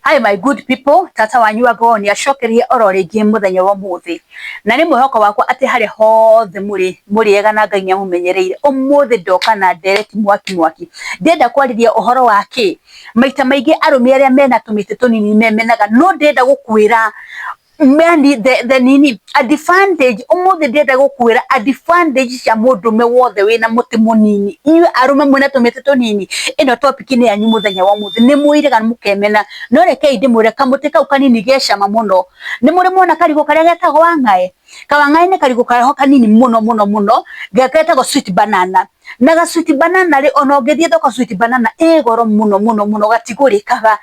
Hi my good people, tata wanyu wa ngoo nĩ acokerie oro rĩngĩ mũthenya wa ũmũthĩ. Na nĩ mwĩhoko wakwa atĩ harĩa hothe mũrĩ, mũrĩ ega na Ngai nĩ amũmenyereire. Ũmũthĩ ndoka na ndereti mwaki mwaki. Ndĩrenda kwarĩria ũhoro wa kĩ? Maita maingĩ arũme arĩa mena tũmĩtĩ tũnini memenaga, no ndĩrenda gũkwĩra yani the nini advantage. Ũmũthĩ ndĩrenda gũkwĩra advantage cia mũndũrũme wothe wĩna mũtĩ mũnini. Inyuĩ arũme mwĩna tũmĩtĩ tũnini, ĩno topic nĩ yanyu mũthenya wa ũmũthĩ. Nĩ mwĩrĩga mũkemena, no rekei ndĩmwĩre kamũtĩ kau kanini ge cama mũno. Nĩ mũrĩ mwona karigũ karĩa getagwo wang'ae? Kawang'ae nĩ karigũ karĩho kanini mũno mũno mũno, getagwo sweet banana. Na ga sweet banana rĩ, ona ũngĩthiĩ thoko sweet banana ĩ goro mũno mũno mũno, gatigũrĩkaga.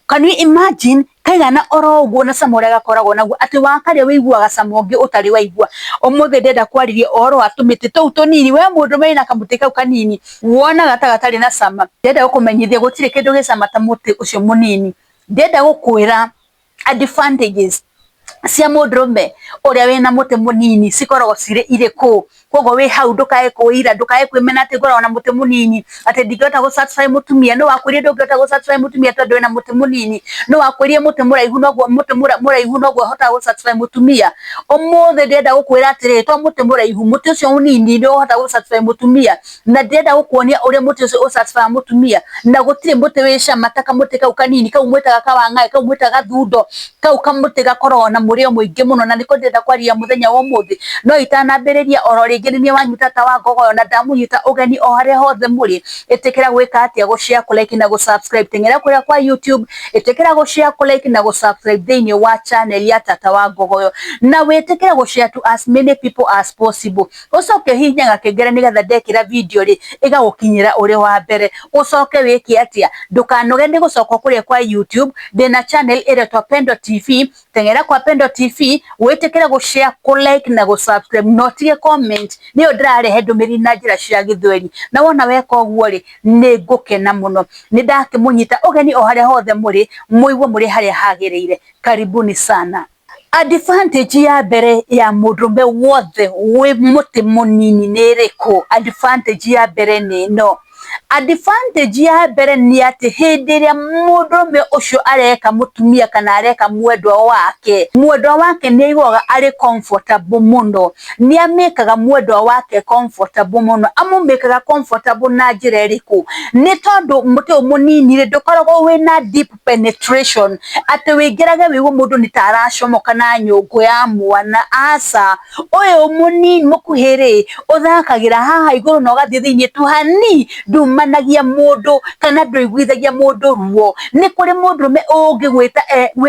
Can you imagine kaigana oro ũguo na cama ũrĩa gakoragwo naguo, atĩ wakarĩa wĩiguaga cama ũngĩ ũtarĩ waigua. Ũmũthĩ ndĩrenda kwarĩria ũhoro wa tũmĩtĩ tũu tũnini. We mũndũrũme wĩna kamũtĩ kau kanini wonaga ta gatarĩ na cama, ndĩrenda gũkũmenyithia gũtirĩ kĩndũ gĩ cama ta mũtĩ ũcio mũnini. Ndĩrenda gũkwĩra advantages cia mũndũrũme ũrĩa wĩna mũtĩ mũnini cikoragwo cirĩ irĩkũ. Koguo wĩ hau ndũkae kwĩira, ndũkae kwĩmena atĩ ngoragwo na mũtĩ mũnini, atĩ ndingĩhota gũ satisfy mũtumia. No wakwĩrire ndũngĩhota gũ satisfy mũtumia tondũ wĩna mũtĩ mũnini. No wakwĩrire mũtĩ mũraihu noguo mũtĩ mũraihu noguo ũhotaga gũ satisfy mũtumia. Ũmũthĩ ndĩrenda gũkwĩra atĩrĩrĩ, to mũtĩ mũraihu, mũtĩ ũcio mũnini nĩ ũhotaga gũ satisfy mũtumia. Na ndĩrenda gũkuonia ũrĩa mũtĩ ũcio ũ satisfy mũtumia. Na gũtirĩ mũtĩ wĩ cama ta kamũtĩ kau kanini, kau mwĩtaga kawang'ae, kau mwĩtaga gathundo, kau kamũtĩ gakoragwo na mũrĩo mũingĩ mũno, na nĩko ndĩrenda kwaria mũthenya wa ũmũthĩ. No itanambĩrĩria oro rĩngĩ, nĩ niĩ wanyu tata wa Ngogoyo, na ndamũnyita ũgeni o harĩa hothe mũrĩ. Ĩtĩkĩra gwĩka atĩa? Gũ share, kũ like na gũ subscribe. Teng'era kũrĩa kwa YouTube, ĩtĩkĩra gũ share, kũ like na gũ subscribe thĩinĩ wa channel ya tata wa Ngogoyo, na wĩtĩkĩre gũ share to as many people as possible. Ũcoke ũhihinye gakengere nĩgetha ndekĩra video rĩ, ĩgagũkinyĩra ũrĩ wa mbere. Ũcoke wĩke atĩa? Ndũkanoge nĩ gũcoka kũrĩa kwa YouTube, ndĩna channel ĩretwo Pendo TV. Teng'era kwa Pendo TV, wĩtĩkĩre gũ share, kũ like na gũ subscribe, na ũtige comment, nĩyo ndĩrarehe ndũmĩrĩri na njĩra cia gĩthweri. Na wona weka ũguo rĩ, nĩ ngũkena mũno. Nĩ ndakĩmũnyita ũgeni o harĩa hothe mũrĩ, mũigue mũrĩ harĩa hagĩrĩire. Karibuni sana. Advantage ya mbere ya mũndũrũme wothe wĩ mũtĩ mũnini nĩ ĩrĩkũ? Advantage ya mbere nĩ ĩno. Advantage ya mbere nĩ atĩ hĩndĩ ĩrĩa mũndũrũme ũcio areka mũtumia kana areka mwendwa wake, mwendwa wake nĩ aiguaga arĩ comfortable mũno. Nĩ amĩkaga mwendwa wake comfortable mũno. Amũmĩkaga comfortable na njĩra ĩrĩkũ? Nĩ tondũ mũtĩ ũyũ mũnini rĩ, ndũkoragwo wĩna deep penetration, atĩ wĩingĩrage wĩigue mũndũ nĩ ta aracomoka na nyũngũ ya mwana. Aca, ũyũ mũnini mũkuhĩ rĩ, ũthakagĩra haha igũrũ na ũgathiĩ thĩiniĩ tu hani, ndumanagia mũndũ kana ndũiguithagia mũndũ ruo. Nĩ kũrĩ mũndũrũme ũngĩgwĩta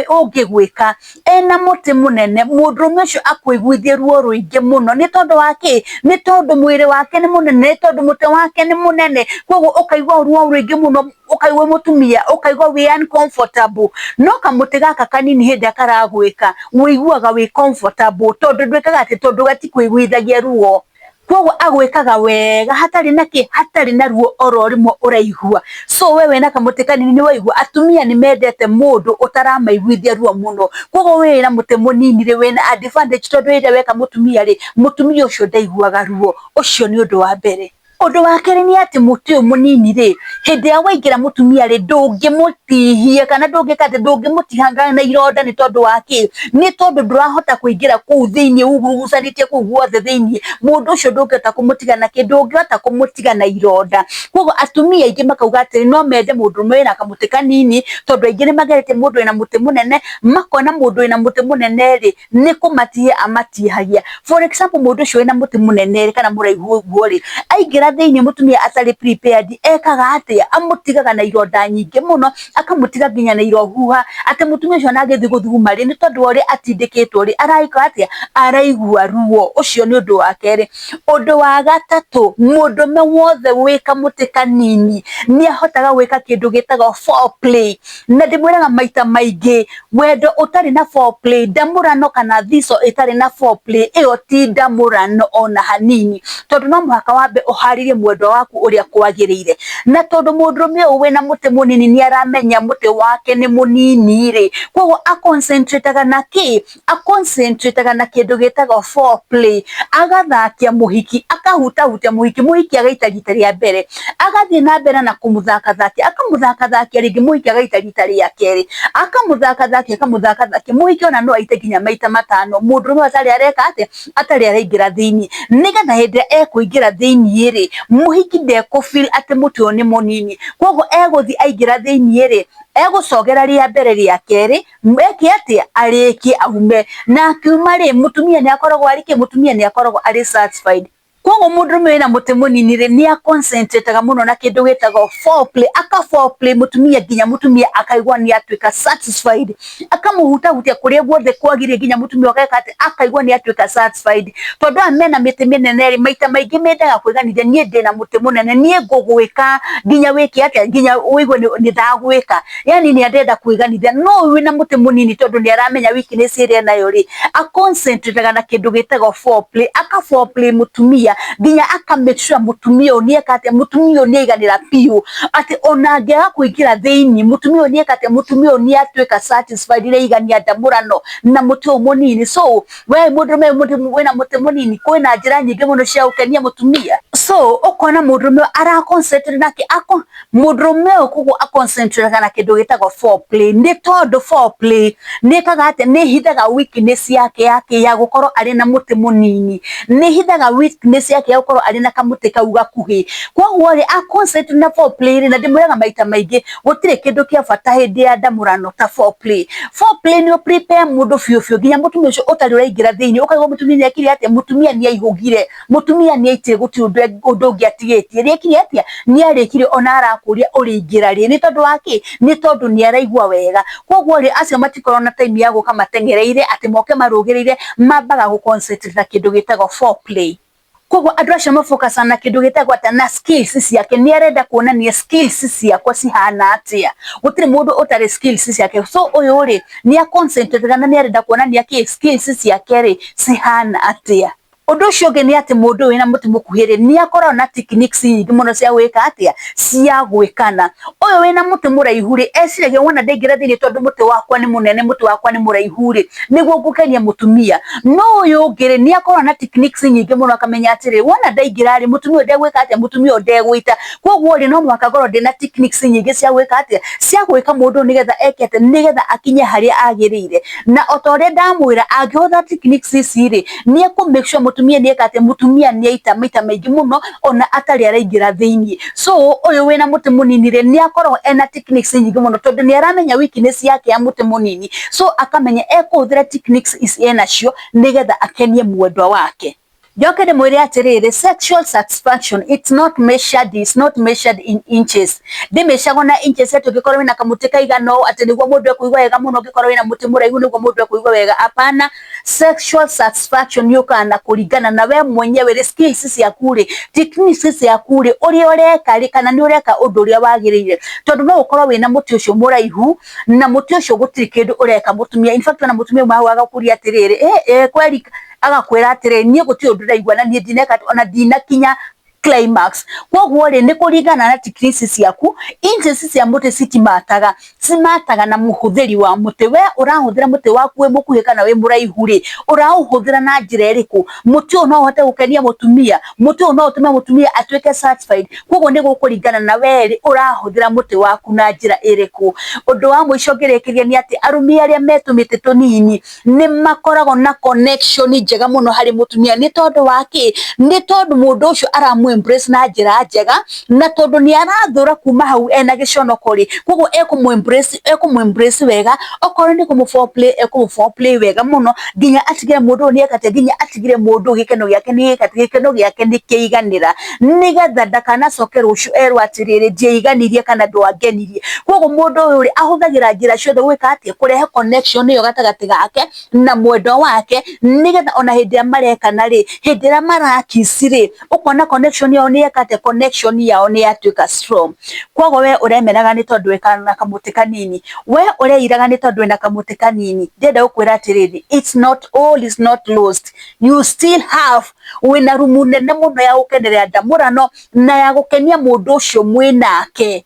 ũngĩgwĩka ena mũtĩ mũnene, mũndũrũme ũcio akũiguithie ruo rũingĩ mũno. Nĩ tondũ wa kĩ? Nĩ tondũ mwĩrĩ wake nĩ mũnene, nĩ tondũ mũtĩ wake nĩ mũnene, koguo ũkaigua ruo rũingĩ mũno, ũkaigua mũtumia, ũkaigua wĩ uncomfortable. No kamũtĩ gaka kanini hĩndĩ ĩrĩa karagwĩka, wĩiguaga wĩ comfortable, tondũ ndwĩkaga atĩ, tondũ gatikũiguithagia ruo. Koguo agwĩkaga wega hatarĩ na kĩ, hatarĩ na ruo oro rĩmwe ũraigua. So we wĩna kamũtĩ kanini nĩ waigua atumia nĩ mendete mũndũ ũtaramaiguithia ruo mũno. Koguo we wĩna mũtĩ mũnini rĩ, wĩna advantage, tondũ rĩrĩa weka mũtumia rĩ, mũtumia ũcio ndaiguaga ruo. Ũcio nĩ ũndũ wa mbere. Ũndũ wa kerĩ nĩ atĩ mũtĩ ũyũ mũnini rĩ, hĩndĩ ĩrĩa waingĩra mũtumia rĩ, ndũngĩmũtihia kana ndũngĩka atĩ, ndũngĩmũtihanga na ironda. Nĩ tondũ wa kĩ? Nĩ tondũ ndũrahota kũingĩra kũu thĩiniĩ ugurugucanĩtie kũu guothe thĩiniĩ. Mũndũ ũcio ndũngĩhota kũmũtiga na kĩ, ndũngĩhota kũmũtiga na ironda. Koguo atumia aingĩ makauga atĩrĩ, no mende mũndũrũme wĩna kamũtĩ kanini, tondũ aingĩ nĩ mageretie mũndũ wĩna mũtĩ mũnene, makona mũndũ wĩna mũtĩ mũnene rĩ, nĩ kũmatihia amatihagia. For example, mũndũ ũcio wĩna mũtĩ mũnene rĩ, kana mũraihu ũguo rĩ, aingĩra thĩiniĩ mũtumia atarĩ prepared, ekaga atĩa? Amũtigaga na ironda nyingĩ mũno, akamũtiga nginya na irohuha, atĩ mũtumia ũcio ona angĩthiĩ gũthuguma rĩ, nĩ tondũ wa ũrĩa atindĩkĩtwo rĩ, araika atĩa? Araigua ruo. Ũcio nĩ ũndũ wa kerĩ. Ũndũ wa gatatũ, mũndũrũme wothe wĩ kamũtĩ kanini nĩ ahotaga gwĩka kĩndũ gĩtagwo foreplay. Na ndĩmwĩraga maita maingĩ, wendo ũtarĩ na foreplay, ndamũrano kana thico ĩtarĩ na foreplay, ĩyo ti ndamũrano ona hanini, tondũ no mũhaka wambe ũharĩrie. ũharĩrie mwendwa waku ũrĩa kwagĩrĩire. Na tondũ mũndũrũme ũyũ wĩna mũtĩ mũnini nĩ aramenya mũtĩ wake nĩ mũnini rĩ, koguo a concentrate na kĩ? A concentrate na kĩndũ gĩtagwo foreplay, agathakia mũhiki, akahutahutia mũhiki, mũhiki agaita rita rĩa mbere, agathiĩ na mbere na kũmũthakathakia, akamũthakathakia rĩngĩ, mũhiki agaita rita rĩa kerĩ, akamũthakathakia, akamũthakathakia, mũhiki ona no aite nginya maita matano, mũndũrũme atarĩ areka atĩa? Atarĩ araingĩra thĩiniĩ, nĩgetha hĩndĩ ĩrĩa ekũingĩra thĩiniĩ rĩ, mũhiki ndekũ feel atĩ mũtĩ ũyũ nĩ mũnini, koguo egũthiĩ aingĩra thĩiniĩ rĩ, egũcogera rĩa mbere, rĩa kerĩ, eke atĩa? Arĩkie aume, na akiuma rĩ, mũtumia nĩ akoragwo arĩ kĩ? Mũtumia nĩ akoragwo arĩ satisfied. Koguo mũndũrũme wĩna mũtĩ mũnini rĩ, nĩ a concentrate mũno na kĩndũ gĩtagwo foreplay, aka foreplay mũtumia nginya mũtumia akaigua nĩ atuĩka satisfied, akamũhutahutia kũrĩa guothe kwagĩrĩire nginya mũtumia ageka atĩ akaigua nĩ atuĩka satisfied. Tondũ aya mena mĩtĩ mĩnene rĩ, maita maingĩ mendaga kwĩganithia, niĩ ndĩna mũtĩ mũnene, niĩ ngũgwĩka nginya wĩke atĩa, nginya ũigue nĩ ndagwĩka, yani nĩ arenda kwĩganithia. No ũyũ wĩna mũtĩ mũnini tondũ nĩ aramenya weakness ĩrĩa enayo rĩ, a concentrate na kĩndũ gĩtagwo foreplay, aka foreplay mũtumia nginya aka make sure mũtumia ũyũ nĩ eka atĩa, mũtumia ũyũ nĩ aiganĩra biũ, atĩ ona angĩaga kũingĩra thĩiniĩ, mũtumia ũyũ nĩ eka atĩa, mũtumia ũyũ nĩ atuĩka satisfied, nĩ aigania ndamũrano na mũtĩ ũyũ mũnini. So we mũndũrũme wĩna mũtĩ mũnini, kwĩna njĩra nyingĩ mũno cia gũkenia mũtumia. So ũkona mũndũrũme ara concentrate nake mũndũrũme ũyũ koguo a concentrate na kĩndũ gĩtagwo foreplay, nĩ tondũ foreplay nĩ ĩkaga atĩa? Nĩ ĩhithaga weakness yake ya gũkorwo arĩ na mũtĩ mũnini, nĩ ĩhithaga weakness yake ya gũkorwo arĩ na kamũtĩ kau gakuhĩ. Koguo rĩ, a concentrate na foreplay rĩ, na ndĩmwĩraga maita maingĩ, gũtirĩ kĩndũ kĩa bata hĩndĩ ya ndamũrano ta foreplay. Foreplay nĩ prepare mũndũ biũ biũ nginya mũtumia ũcio ũtarĩ ũraingĩra thĩiniĩ, ũkaigua mũtumia nĩ ekire atĩa, mũtumia nĩ aihũgire, mũtumia nĩ aitire, gũtirĩ ũndũ ũngĩ atigĩtie, nĩ ekire atĩa, nĩ arĩkirie, ona arakũria ũrĩingĩra rĩ, nĩ tondũ wa kĩ? Nĩ tondũ nĩ araigua wega. Koguo rĩ, acio matikoragwo na time ya gũka mateng'ereire atĩ moke marũgĩrĩire, mambaga gũ concentrate na kĩndũ gĩtagwo foreplay. Koguo andũ acio mafocusaga na kĩndũ gĩtagwo atĩa? Na skills ciake, nĩ arenda kuonania skills ciakwa cihana atĩa, gũtirĩ mũndũ ũtarĩ skills ciake. So ũyũ rĩ, nĩ a concentrate na nĩ arenda kuonania kĩ? Skills ciake rĩ cihana atĩa. Ũndũ ũcio ũngĩ nĩ atĩ mũndũ ũyũ wĩna mũtĩ mũkuhĩ rĩ, nĩ akoragwo na techniques nyingĩ mũno cia gwĩka atĩa? Cia gwĩkana. Ũyũ wĩna mũtĩ mũraihu rĩ, eciragia wona ndaingĩra thĩiniĩ, tondũ mũtĩ wakwa nĩ mũnene, mũtĩ wakwa nĩ mũraihu rĩ, nĩguo ngũkenia mũtumia. No ũyũ ũngĩ rĩ, nĩ akoragwo na techniques nyingĩ mũno, akamenya atĩrĩ, wona ndaingĩra rĩ, mũtumia ũyũ ndegwĩka atĩa? Mũtumia ũyũ ndegũita, koguo rĩ, no mũhaka ngorwo ndĩna techniques nyingĩ cia gwĩka atĩa? Cia gwĩka mũndũ nĩgetha eke atĩa? Nĩgetha akinye harĩa agĩrĩire. Na ota ũrĩa ndamwĩra, angĩhũthĩra techniques ici rĩ, nĩ ekũ make sure mũtumia nĩ eka atĩa? Mũtumia nĩ aita maita maingĩ mũno ona atarĩ araingĩra thĩiniĩ. So ũyũ wĩna mũtĩ mũnini rĩ, nĩ akoragwo ena techniques nyingĩ mũno, tondũ nĩ aramenya weakness yake ya mũtĩ mũnini, so akamenya ekũhũthĩra techniques ici enacio nĩgetha akenie mwendwa wake. Njoke ndĩmwĩre atĩrĩrĩ, sexual satisfaction, it's not measured in inches, ndĩmĩcagwo na inches, atĩ ũngĩkorwo wĩna kamũtĩ kaigana ũũ atĩ nĩguo mũndũ ekũigua wega mũno, ũngĩkorwo wĩna mũtĩ mũraihu nĩguo mũndũ ekũigua wega. Hapana, sexual satisfaction yũkaga na kũringana na we mwenyewe rĩ, skills ciaku rĩ, techniques ciaku rĩ, ũrĩa ũreka rĩ, kana nĩ ũreka ũndũ ũrĩa wagĩrĩire. Tondũ no ũkorwo wĩna mũtĩ ũcio mũraihu na mũtĩ ũcio gũtirĩ kĩndũ ũreka mũtumia. In fact, ona mũtumia ũmwe hau agakũria atĩrĩrĩ, eh kweli, agakwĩra atĩrĩrĩ, niĩ gũtirĩ ũndũ ndĩraigua na niĩ ndineka, ona ndinakinya climax. Koguo rĩ, nĩ kũringana na techniques ciaku. Inches cia mũtĩ citimataga, cimataga na mũhũthĩri wa mũtĩ. We ũrahũthĩra mũtĩ waku wĩ mũkuhĩ kana wĩ mũraihu rĩ, ũraũhũthĩra na njĩra ĩrĩkũ? Mũtĩ ũyũ no ũhote gũkenia mũtumia? Mũtĩ ũyũ no ũtũme mũtumia atuĩke satisfied? Koguo nĩ gũkũringana na we rĩ, ũrahũthĩra mũtĩ waku na njĩra ĩrĩkũ. Ũndũ wa mũico ngĩrĩkĩria nĩ atĩ arũme arĩa me tũmĩtĩ tũnini nĩ makoragwo na connection njega mũno harĩ mũtumia. Nĩ tondũ wa kĩ? Nĩ tondũ mũndũ ũcio aramũ embrace na njĩra njega, na tondũ nĩ arathũra kuma hau ena gĩconoko rĩ, koguo ekũmũ embrace wega, okorwo nĩ kũmũ foreplay, ekũmũ foreplay wega mũno nginya atigĩre mũndũ ũyũ nĩ eka nginya atigĩre mũndũ gĩkeno gĩake nĩ gĩkeno gĩake nĩ kĩiganĩra, nĩgetha ndakanacoke rũciũ erwo atĩrĩrĩ, ndiaiganirie kana ndwangenirie. Koguo mũndũ ũyũ rĩ, ahũthagĩra njĩra ciothe gwĩka atĩa? Kũrehe connection ĩyo gatagatĩ gake na mwendwa wake, nĩgetha ona hĩndĩ ĩrĩa marekana rĩ, hĩndĩ ĩrĩa marakiss rĩ, ũkona connection. Connection yao nĩ yeka atĩa? Connection yao nĩ yatuĩka strong. Koguo we ũremenaga nĩ tondũ wĩ na kamũtĩ kanini, we ũreiraga nĩ tondũ wĩna kamũtĩ kanini, ndĩrenda gũkwĩra atĩrĩrĩ, it's not all is not lost, you still have, wĩna rumu nene mũno ya gũkenerera ndamũrano na ya gũkenia mũndũ ũcio mwĩnake.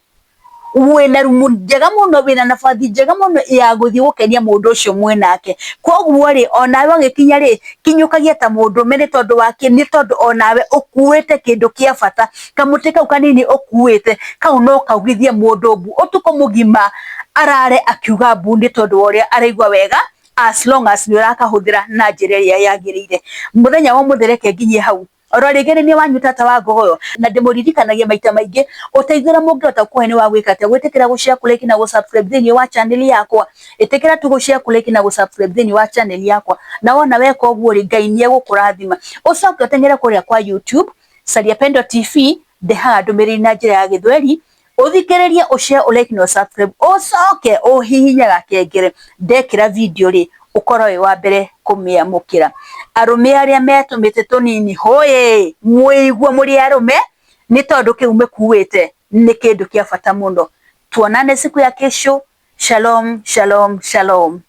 Wĩna rumu njega mũno, wĩna nabathi njega mũno ya gũthiĩ gũkenia mũndũ ũcio mwĩnake. Koguo rĩ, onawe ũgĩkinya rĩ, kinyũkagia ta mũndũrũme nĩ tondũ wa kĩ? Nĩ tondũ onawe ũkuĩte kĩndũ kĩa bata. Kamũtĩ kau kanini ũkuĩte, kau no kaugithie mũndũ mbu ũtukũ mũgima, arare akiuga mbu nĩ tondũ wa ũrĩa araigua wega, as long as nĩ ũrakahũthĩra na njĩra ĩrĩa yagĩrĩire. Mũthenya wa ũmũthĩ reke nginyie hau. Oro rĩngĩ nĩ niĩ wanyu tata wa Ngogoyo, na ndĩmũririkanagia maita maingĩ, ũteithio ũrĩa mũngĩhota kũhe nĩ wa gwĩka atĩa? Gwĩtĩkĩra gũ share, kũ like na gũ subscribe thĩinĩ wa channel yakwa. Ĩtĩkĩra tu gũ share, kũ like na gũ subscribe thĩinĩ wa channel yakwa, na wona weka ũguo rĩ, Ngai nĩ egũkũrathima. Ũcoke ũteng'ere kũrĩa kwa YouTube, Caria Pendo TV, ndehaga ndũmĩrĩri na njĩra ya Gĩthweri, ũthikĩrĩrie, ũ share, ũ like na ũ subscribe, ũcoke ũhihinye gakengere, ndekĩra video rĩ, ũkorwo wĩ wa mbere kũmĩamũkĩra. Arũme arĩa me tũmĩtĩ tũnini hũĩ, mwĩigue mũrĩ arũme, nĩ tondũ kĩu mũkuĩte nĩ kĩndũ kĩa bata mũno. Tuonane siku ya kesho. Shalom, shalom, shalom.